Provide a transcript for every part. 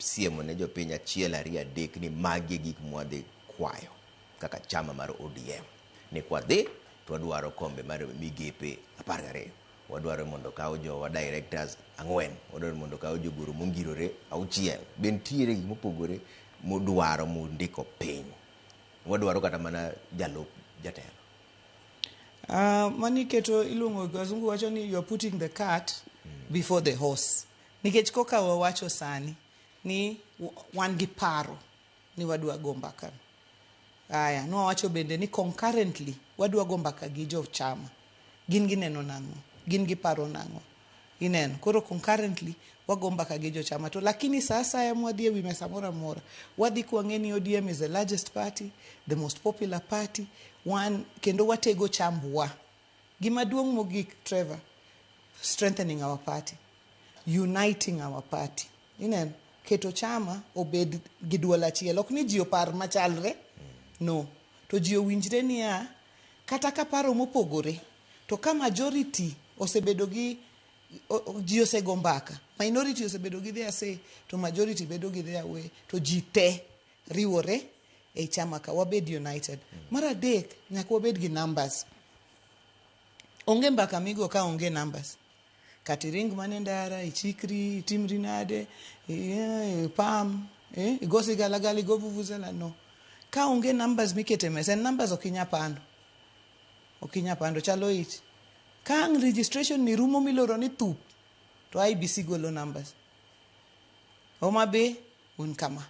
Siemo ne jopiny achiel, ariyo, adek ni magi e gik mwadhi kwayo kaka chama mar ODM ni kwadhi to wadwaro kombe mar migepe 12, wadwaro mondo okaw jowa directors ang'wen, wadwaro mondo okaw jogoro mongirore auchiel. Be nitiere gik mopogore mudwaro mundiko piny? Wadwaro kata mana jalup jatelo. Mani keto iluongo, wazungu wacho ni you are putting the cart before the horse, nikech koka wawacho sani ni wan gi paro ni wadwa go mbaka. Aya, nwawacho bende ni concurrently wadwa go mbaka gi jochama. Gin gineno nang'o? Gin giparo nang'o? Ineno, koro concurrently wago mbaka gi jochama. To lakini sa asaya mwadhi e wi mesa moro amora, wadhi kwang'e ni ODM is the largest party, the most popular party, wan kendo watego chambwa. Gima duong' mogik, Trevor, strengthening our party, uniting our party. Ineno, keto chama obed gi duol achiel. Ok ni ji opar machalre, no. To ji owinjre niya, kata ka paro mopogore, to ka majority osebedo gi ji osego mbaka, minority osebedo gi their say, to majority bedo gi their way, to ji te riwore ei chama ka wabed united. Mar adek, nyaka wabed gi numbers. Onge mbaka migo ka onge numbers. Kata iring mana e ndara, ichikri, itimri nade, pam, igo sigalagala, igo vuvuzela, no. Ka onge numbers mikete mesa, en numbers ok inyal pando. Ok inyal pando, chalo ich. Ka ang' registration ni rumo miloro ni thup, to IEBC golo numbers. Homa Bay, un kama.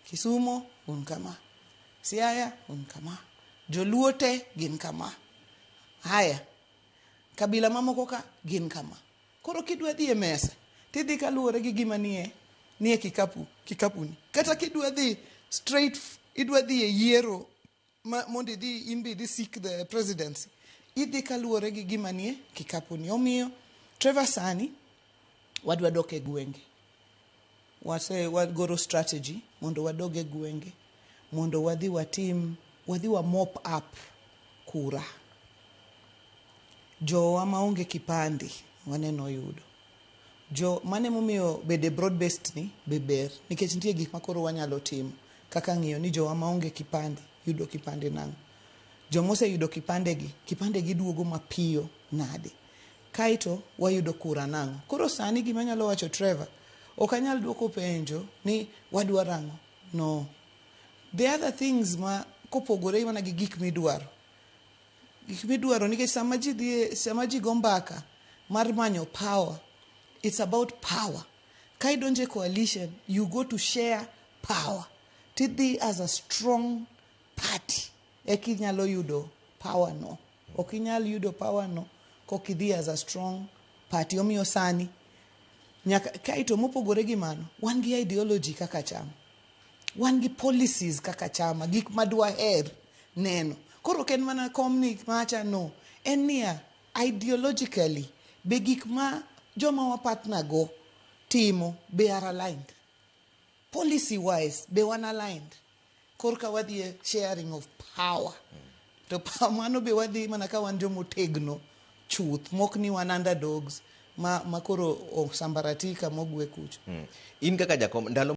Kisumu, un kama. Siaya, un kama. Joluo te gin kama. Haya, kabila mamoko ka gin kama. Koro kidwa dhi e mesa, tidhi kaluwore gi gima nie kikapu ni. Kata kidwa dhi straight, idwa dhi e yiero mondo idhi in be idhi seek the presidency. Idhi kaluwore gi gima nie kikapu ni. Omiyo, Trevor, sani, wadwa dok e gwenge. Wase wagoro strategy mondo wadog e gwenge mondo wadhi watim, wadhi wa mop up kura. Jowa maonge kipande waneno yudo. Jo mane momiyo bede broad based ni be ber, nikech nitie gik makoro wanyalo timo kaka ng'iyo ni jowa maonge kipande yudo kipande nang'o. Jomoseyudo kipande gi, kipande gi duogo mapiyo nade. Kaeto wayudo kura nang'o. Koro sani gima anyalo wacho, Trevor, ok anyal duoko penjo ni wadwaro ang'o. No. The other things ma kopogore mana gi gik midwaro. Gik midwaro, nikech sama ji dhi, sama ji go mbaka mar manyo power, it's about power. Ka idonjo e coalition, you go to share power. Tidhi as a strong party. Eka inyalo yudo power no. Ok inyal yudo power no kok idhi as a strong party. Omiyo sani, nyaka kaeto mopogore gi mano, wan gi ideology kaka chama. Wan gi policies kaka chama, gik madwaher neno. Koro ok en mana kom ni macha, no. En niya, ideologically, be gik ma joma wa partner go timo be are aligned. Policy wise, be wan aligned. Korka wadhi e sharing of power. To mano be wadhi mana ka wan jomotegno chuth, mok ni wan underdogs ma koro osambaratika mogwe kucho. In kaka jakom ndalo